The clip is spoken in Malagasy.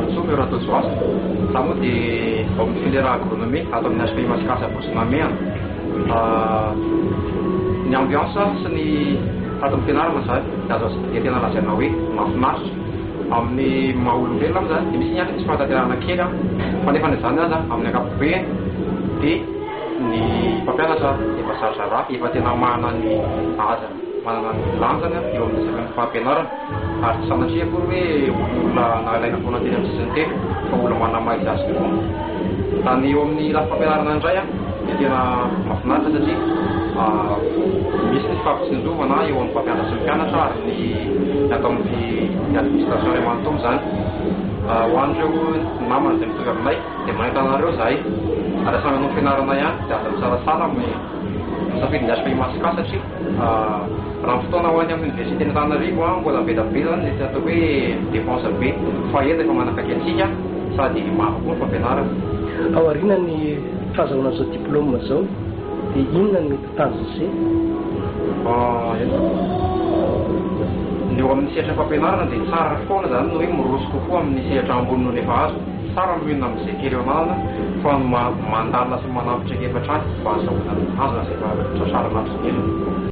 Ralintsoa Mioratojoasa. Izaho moa dia ao amin'ny filière agronomie ato amin'ny HPI Masikasy Ambositra-Namehana. Ny ambiance sy ny tato amin'ny fianarana izany dia azo dia tena lazaina hoe mahafinaritra. Amin'ny maha olombelona moa izany dia misy ihany ny tsy fahatanterahana kely fa nefa na izany aza amin'ny ankapobeny dia ny mpampianatra efa za-draharaha, efa tena manana ny hajany, manana ny lanjany eo amin'ny resaka ny fampianarana ary tsy sanatria akory hoe olona nalaina foana teny amin'ny sisiny teny fa olona manana maha izy azy tokoa. Raha ny eo amin'ny lafim-pampianarana indray dia tena mahafinaritra satria misy ny fifampitsinjovana eo amin'ny mpampianatra sy ny mpianatra ary ny ny ato amin'ny administration iray manontolo izany. Ho an'ireo namana izay mitovy aminay dia manentana anareo izahay ary samy hanao fianarana ihany dia aza misalasala misafidy ny HPI Masca satria raha ny fotoana ho any amin'ny université an'Antananarivo mbola be dia be izany ny atao hoe dépense be fa eto efa manakaiky antsika sady mahafa-po ny fampianarana. Aorian'ny fahazahoana izao diplaoma izao dia inona no mety ho tanjon'i se? Ny eo amin'ny sehatra fampianarana dia tsara foana izany ny hoe miroso kokoa amin'ny sehatra ambony noho ny efa azo. Tsara ny mionona amin'izay kely eo ananana fa ny mandalina sy manampy traikefa hatrany mba hahazahoana ny tanjona izay efa tratrarina hatry ny ela.